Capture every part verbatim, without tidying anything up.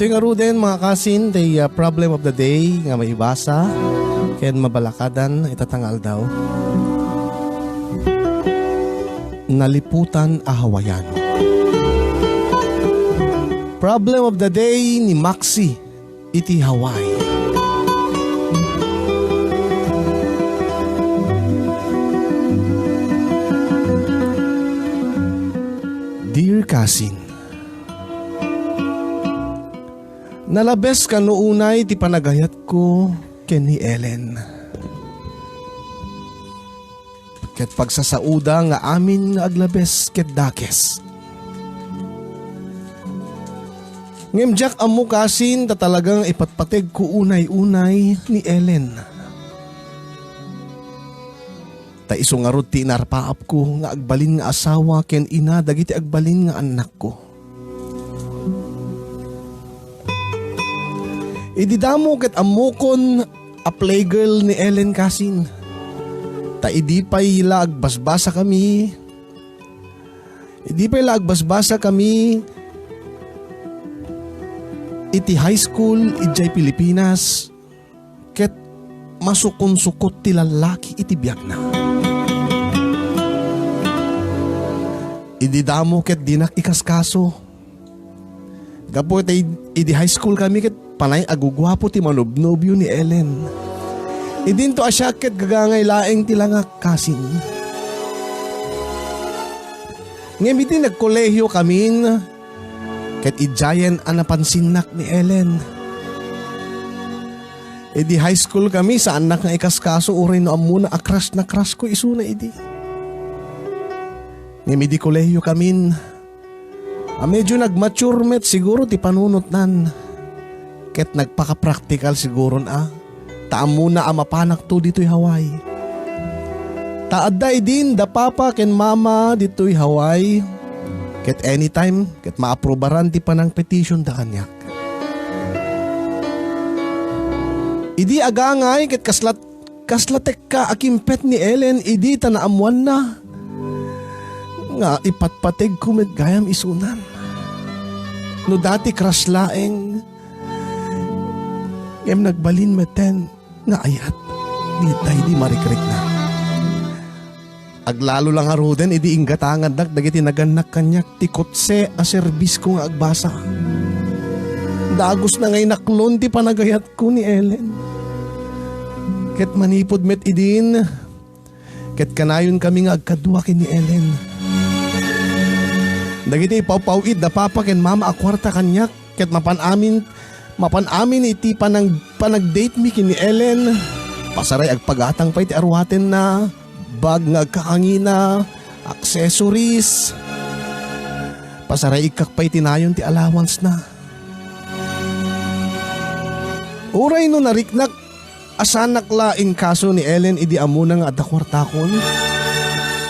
Itoy ngaruden, mga kasin, ti, ah, problem of the day nga maibasa ken mabalakadan ita nga aldaw. Naliputan a Hawaiano. Problem of the day ni Maxi iti Hawaii. Dear cousin, nalabes kano unay ti panagayatko ken ni Ellen. Ket pagsasauda nga amin nga aglabes ket dakes. Ngem diak ammo kasin ta talagang ipatpategko unay-unay ni Ellen. Ta isu ngarud ti inarpaapko nga agbalin nga asawa ken ina dagiti agbalin nga annakko. Idi damo ket ammokon a playgirl ni Ellen kasin. Ta idi pay la agbasbasakami, idi pay la agbasbasakami iti high school idiay Pilipinas, ket masukonsuko ti lallaki iti biagna. Idi damo ket dinak ikaskaso. Gapu iti idi high school kami ket panay aguguapo ti manobnobio ni Ellen. Idinto a siak ket gagangay laeng ti langak kasin. Ngem idi nagkolehiyo kamin, ket idiayen a napansinnak ni Ellen. Idi high school kami, saannak nga ikaskaso uray no ammona a crush na crush ko isuna idi. Ngem idi kolehiyo kamin, a medyo nagmature met siguro ti panunotnan. Ket nagpakapraktikal siguron a, ta ammona a mapanakto ditoy Hawaii. Ta adda idin da papa ken mama ditoy Hawaii. Ket anytime, ket maaprubaran ti panangpetition da kaniak. Idi agangay ket kasla, kasla tekka a kimpet ni Ellen idi ta naammoanna nga ipatpategko met gayam isunan. No dati crush laeng, ngem nagbalin meten nga ayat daydi marikrikna. Aglalo la ngaruden idi inggatangandak dagiti nagannak kaniak ti kotse a serbisko nga agbasa. Dagosna nga inaklon ti panagayatko ni Ellen. Ket manipud met idin, ket kanayon kami nga agkadua ken ni Ellen. Dagiti ipawpaw-it da papa ken mama a kuarta kaniak, ket mapan amin, mapan amin iti panang-, panagdate mi ken ni Ellen. Pasaray agpagatang pay ti aruatenna, bag nga agkakangina, accessories. Pasaray ikkak pay ti nayon ti allowance na. Uray no nariknak, asanak la inkaso ni Ellen idi ammona nga adda kuartakon.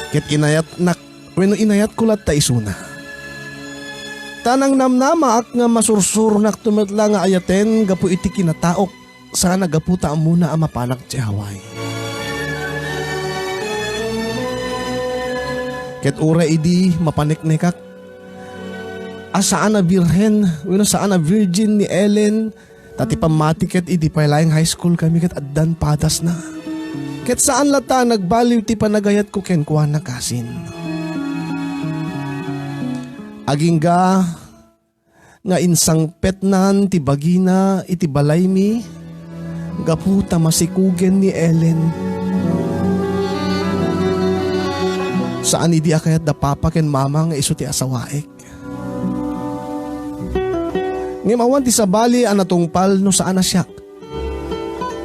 Ket inayatnak, wenno inayatko latta isuna. Ta nangnamnamaak nga masursuronakto met la nga ayaten gapu iti kinataok, saan a gapu ta ammona a mapanak ti Hawaii. Ket uray idi mapaneknekak, a saan a birhen wenno saan a virgin ni Ellen, ta ti pammati ket idi pay laeng high school kami ket addan padasna. Ket saan latta a nagbaliw ti panagayatko kenkuana kasin. Agingga nga insangpetnan ti bagina iti balaymi gapu ta masikugen ni Ellen. Saan idi a kayat da papa ken mama nga isu ti asawaek. Ngem awan ti sabali a natungpal no saan a siak.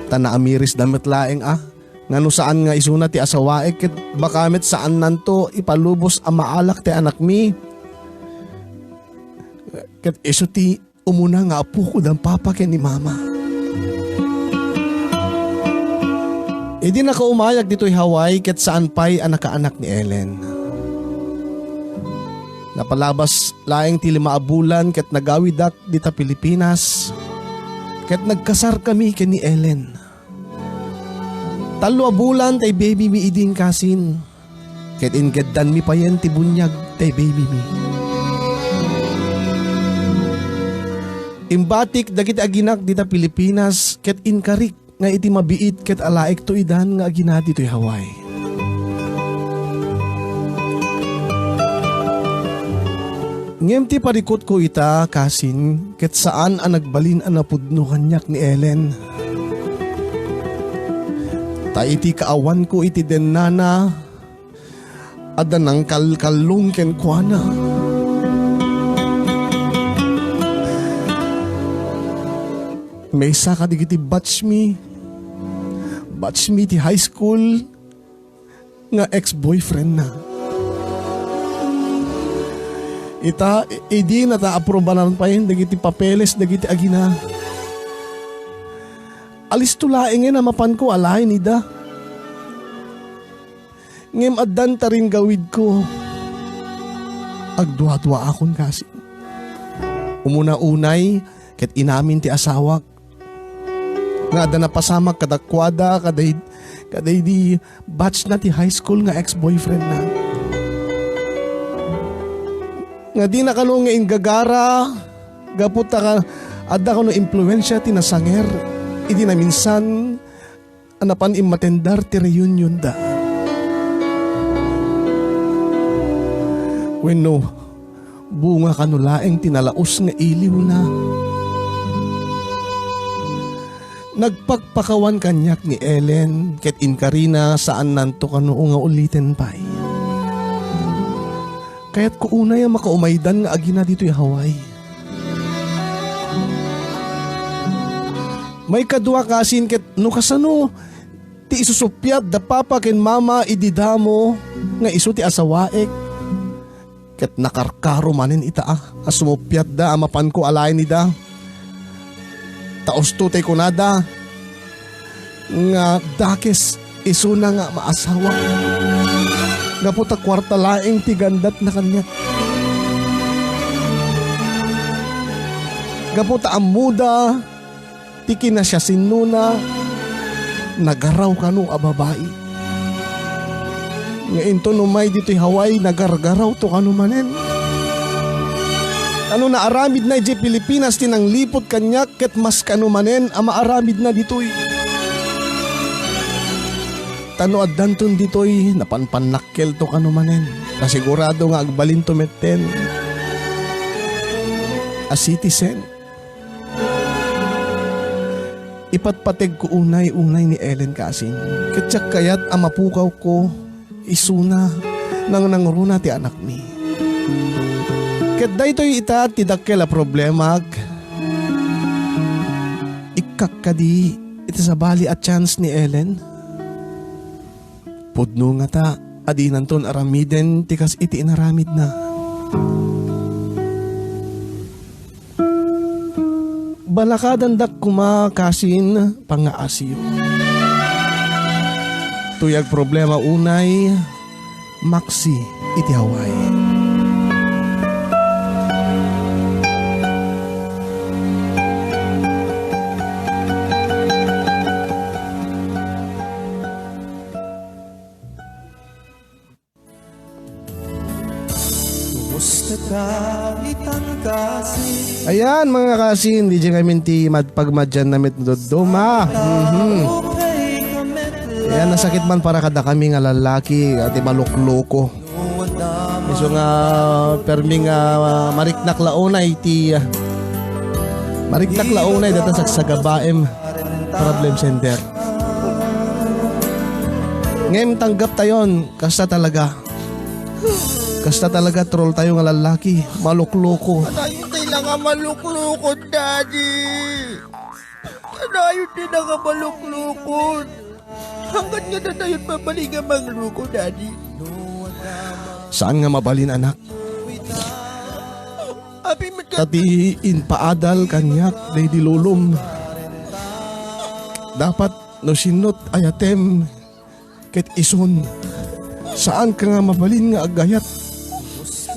Ta naamirisda met laeng a nga no saan nga isuna ti asawaek ket baka met saannanto ipalubos a maalak ti anakmi. Ket isu ti umuna nga apoko da papa ken ni mama. Idi nakaumayak ditoy Hawaii ket saan pay a nakaanak ni Ellen. Napalabas laeng ti lima a bulan ket nagawidak dita Pilipinas ket nagkasarkami ken ni Ellen. Tallo a bulan tay baby mi idin kasin. Ket inkeddanmi payen ti buniag tay baby mi. Imbatik dagiti aginak dita Pilipinas ket inkarik nga iti mabiit ket alaekto idan nga agina ditoy Hawaii. Ngem ti parikutko ita, kasin, ket saan a nagbalin a napudno kaniak ni Ellen. Ta iti kaawanko iti dennana, adda nangkalkallong kenkuana. Maysa kadagiti batch mi, batch mi ti high school nga ex-boyfriend na. Ita, i-, idi nata aprubanan pay dagiti papeles dagiti agina. Alisto laengen a mapanko a laen ida. Ngem addan ta ringgawidko. Agduaduaakon kasi. Umuna unay, ket inamin ti asawak nga adda napasamak kadakuada, kaday-, kadaydi batch na ti high school nga ex-boyfriend na. Nga di na kano nga inggagara, gapu ta ka-, adda kano impluensia ti nasanger, idi naminsan, a napan immatendar ti reunionda. Wenno, bunga kano laeng ti nalaus nga iliwna. Nagpakpakawan kaniak ni Ellen ket inkarina saannanto kano nga uliten pay. Kayatko unay a makaumaydan nga agina ditoy Hawaii. Maikadua kasin ket no kasano ti isusuppiat da papa ken mama idi damo nga isu ti asawaek. Ket nakarkaro manen ita a, a sumuppiatda a mapanko a laen ida. Ta usto tay kunada nga dakes isuna nga maasawa. Gapu ta kuarta laeng ti gandatna kaniak. Gapu ta ammoda ti kinasiasinnona, nagaraw kano a babai. Nga inton umay ditoy Hawaii, nagargarawto kano manen. Kano naaramidna idiay Pilipinas ti nangliput kaniak ket mas kano manen a maaramidna ditoy. Ta no addanton ditoy, napanpannakkelto kano manen. Nasigurado nga agbalinto metten a citizen. Ipatpategko unay-unay ni Ellen kasin, ket diak kayat a mapukawko isuna nangnangruna ti anakmi. Ket daytoy ita ti dakkel a problemak. Ikkak kadi iti sabali a chance ni Ellen? Pudno ngata a dinanton aramiden ti kas iti inaramidna. Balakadandak koma kasin pangngaasiyo. Toy agproblema unay, maksi iti Hawaii. Ayan, mga kasin, di dyan kami ti madpagmadyan na met dadduma. Mhm. Ayan, nasakit man para kada kami nga lalaki, ati malukluko. Isu nga, permi nga, ah, mariknak la unay ti, ah, mariknak la unay data sagsagabaem problem center. Ngem tanggap tayon, kasta talaga. Kasta talaga troll tayo nga lalaki, malukloko. Adayo ti nangamalukloko, Daddy. Adayo ti nangamalukloko. Hanggat nga datayo mabalin nga mangluko, Daddy. Saan nga mabalin, anak? Abi met Ta ti impaadal kaniak daydi lolom. Dapat no sinot ayatem ket isun, saanka nga mabalin nga aggayat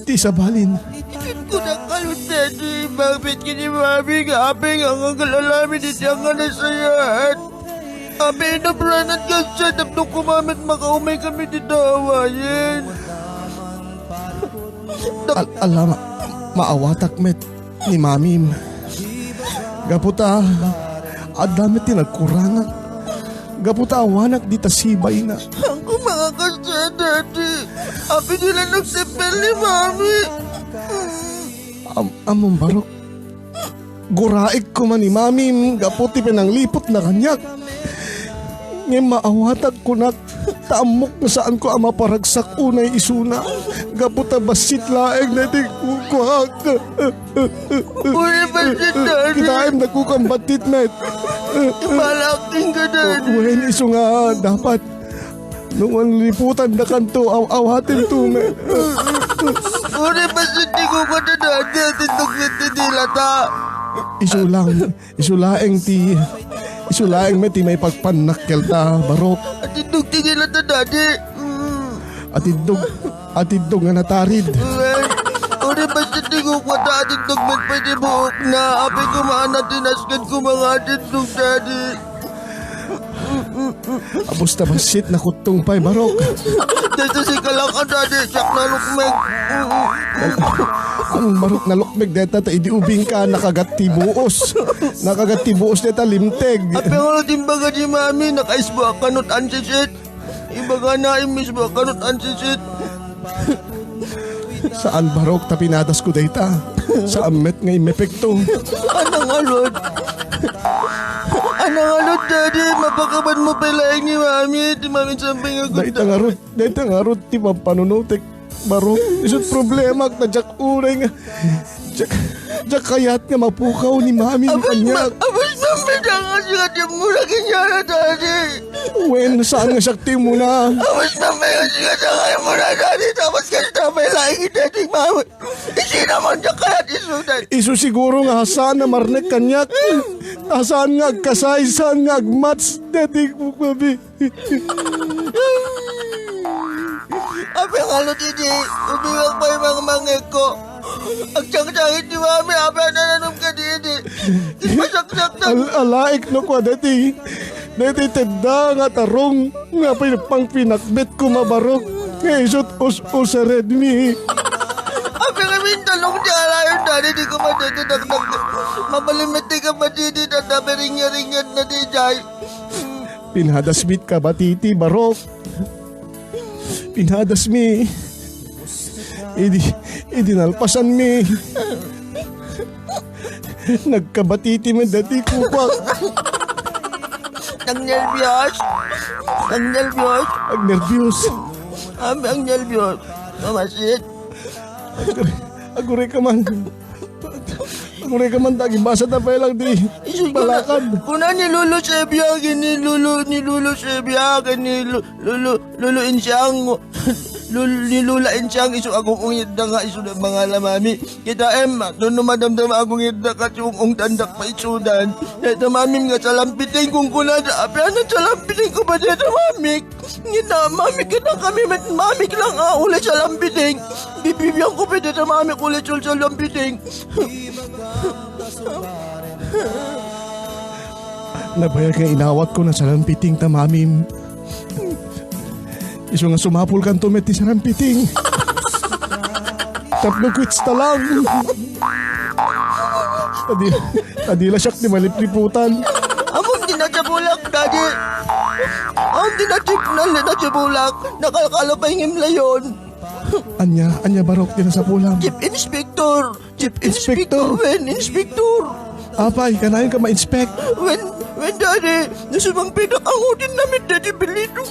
ti sabalin. Ket kunakano, Daddy, mangpet ken ni Mami nga apay nga agalalamid iti anga nasayaat. Apay, inapranat nga sa tapno kumamet makaumay kami dita Hawaii. Al-, ala, ma-, maawatak met ni Mamim. Gapu ta, adda met ti nagkurangak. Gapu ta awanak dita sibayna. Angko makakasta, Daddy. Apay di la nagsippel ni Mami. Am-, ammom, Barok. Guraek koma ni Mamim gapu ti panangliputna kaniak. Ngem maawatak kunak, ta ammok nga saanko a maparagsak unay isuna. Gapu ta bassit laeng daytoy kukuak. Uy, bassit, Daddy. Kitaem, nagkukambattit met. Ibalak din ka, Daddy. Wen, isu nga dapat no manliputandakanto, aw-, awatenton met. Uy, bassit ti kukuak, Daddy. Atindog met ti dilata. Isu lang, isu laeng ti, isu laeng met ti maipagpannakkelta, Barok. Atindog ti dilata, Daddy. Mm. Atindog, atindog nga natarid. Uy, uy, bassit ti kukuak ta atindog met pay ti buokna. Apay koma a natinas ken koma nga atindog, Daddy. Apos ta bassit, nakuttong pay, Barok. Dayta sika lang a, Daddy, siak nalukmeg. Ang, Barok, nalukmeg dayta ta idi ubingka, nakagat ti buos. Nakagat ti buos dayta limteg. Apay nga no ti imbaga ni Mami, nakaisbo a kanot ansisit. Ibagana, immisbo a kanot ansisit. Saan, Barok, ta pinadasko dayta. Saan met nga imepekto. Ania ngarud? Ania ngarud, Daddy? Mapakabanmo pay laeng ni Mami. Ti Mami, sampay nga Dayta ngarud, dayta ngarud ti pampanunotek, Barok. Isut' problemak ta diak uray nga, diak, diak kayat nga mapukaw ni Mami. Apay, kaniak. Apay, sampay nga siak ti immuna kaniak, Daddy. Wen, saan nga siak ti immuna. Apay, sampay nga siak ti immuna, Daddy. Tapos kasta pay laeng ni Daddy, Mami. Isuna man diak kayat isudan. Isu siguro nga saan a marnek kaniak. Saan nga agkasay, saan nga agmatch, Daddy, Mami. Apay nga no ti idi, ubingak pay mangmangngegko. Agsangsangit ni Mami, apay a nananom kadi idi. Masaksak na. Al-, alaek no kua daytoy, daytoy tedda nga tarong nga pin-, pangpinakbet koma, Barok. Nga isut' us-usaredmi. Apay nga mintalong ti alayon, Daddy, di ko madadadakdak. Mabalin met ti kabatiti, tata, piringyaringyad na di jay. Pinadasmi ti kabatiti, Barok. Pinadasmi. Idi, idi nalpasanmi. Nagkabatiti met daytoy kukuak. Nagnerbios. Nagnerbios. Agnerbios. Abi, agnerbios. Mamasit. Aguray, aguray ka man. Aguray ka man, ta agibasat pay lang ti balakad. Kuna, kuna ni Lolo Sebia, ni Lolo, ni Lolo Sebia, ni Lo-, Lolo, Lolo Insiang, Lol-, ni Lola Insiang, isu agungungitda nga isu da mangala, Mami. Kitaem, no, no madamdama agungitda, ket ung-ungtandak pay isudan. Dayta Mamim nga salampiting, kunkunada, apay a nagsalampiting ko pay dayta Mamik. Ngina, Mamik, kita kami met, Mamik lang, a, ulay salampiting. Bibibianko pay dayta Mamik, ulay sulsulampiting. Nabayag nga inawatko na salampiting ta Mamim. Isu nga sumapulkanto met ti salampiting. Tapno kwitsta lang. Adi, adi la siak ti malipliputan. Ammom ti nasapulak, Daddy. Ammom ti nasap-, na-, nasapulak. Nakalkalo pay ngem layon. Ania, ania, Barok, ti nasapulam? Chief Inspector. Chief Inspector. Inspector, wen, Inspector. Apay, kanayon ka ma-inspect? Wen, wen, Daddy, no sumangpetak, angutenna met daydi bilito.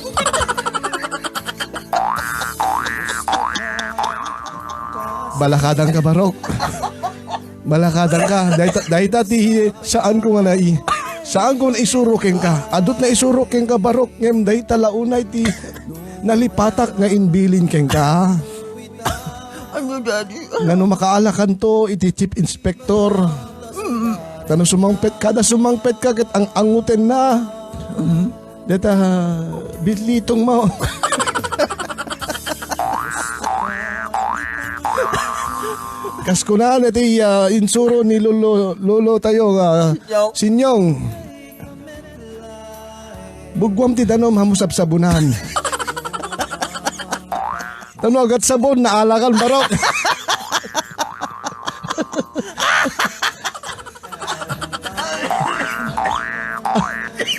Balakadangka, Barok. Balakadangka. Dayta, dayta ti saanko nga nai-, saanko naisuro kenka. Adu ti naisuro kenka, Barok, ngem dayta la unay ti nalipatak nga imbilin kenka. Ania, Daddy? Ngano makaalakanto iti Chief Inspector? Mm. Ta no sumangpet, kada sumangpet ka ket ang-angutenna. Mm. Dayta, bitlitongmo. Kas kunana ti, ah, insuro ni lolo, lolo tayo nga, Sinyong. Sinyong. Bugguam ti danom, haanmo sabsabonan. Tapno agat sabon, naalakan, Barok.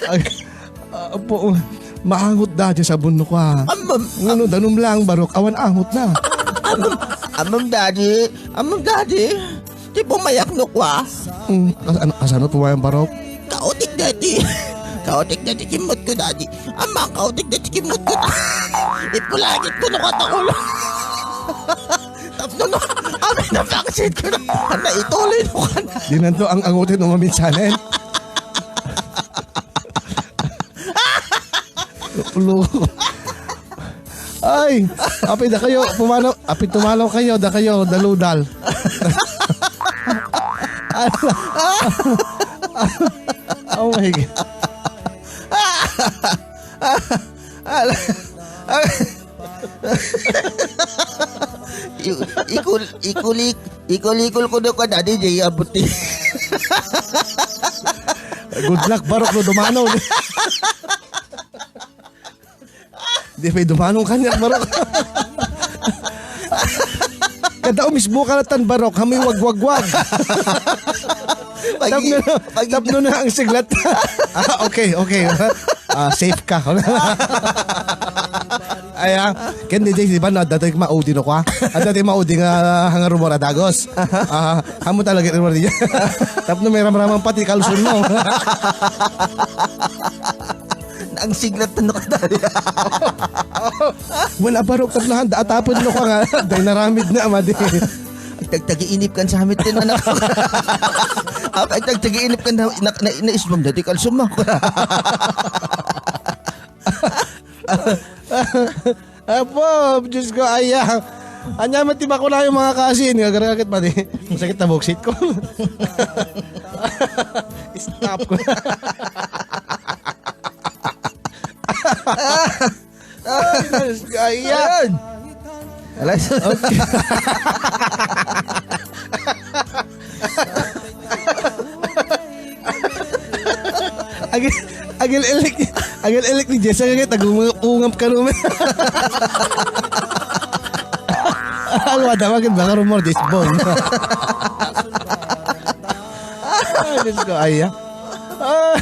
Ag-, ah, po, maangot da, diay sabon no kwa. Amam, Ngano, danum lang, Barok, awan angot na. Amam, amam, Daddy. Amam, Daddy. Ti pumayak no kwa. Hmm, kas-, ano, kasano pumayam, Barok? Kautik deti. Kautik deti kimot ko, Daddy. Ama, kautik deti kimot ko. Ipulagit ko no katakulo. Tapno no, amin na baksit ko na. Ana, ituloy no kan. Di nanto ang angutin no maminsanen. Ulo. Ay, apay dakayo, pumanaw, apay tumanaw kayo, dakayo, daludal. Oh my God. Ala, ala. I-, ikul-, ikulik-, ikulikol ko no ka, Daddy, diay abuti. Good luck, Barok, no dumanaw. Di pay dumanaw kaniak, Barok. Kada umismo ka natan, Barok, hamoy wagwagwag. Pag-, tapno na, pag-, tapno na ang siglat. Ah, okay, okay. Ah, safe ka. Ay, ah, ken di, di ba, na, dati maudi no kwa? Ah, dati maudi nga, nga rumor a dagos. Ah, amo talaga rumor niya. Tapno may ramramang pati kalsonmo. Ang siglat no ka, Daddy. Wala, Barok, tapno handa atapon no kwa nga. Day naramid na, madi. Agtagtagiinip kan samit din, anak. Ap-, agtagtagiinip kan na, na, na, naismam dati kalsonmo. Apo, Diyos ko, aya. Anya man ti bakulayo, mga kasin, nga garagat pati. Masakit na buksit ko. Stop ko. Ay, Diyos ko, aya. Ayan. Alas. Okay. Agil, agil-ilik, agil-ilik ni Jessa kagay, tagungap-ungap ka naman. Alwa, daw, agad baka rumor, this bone. Ay, Diyos ko, aya. Ah.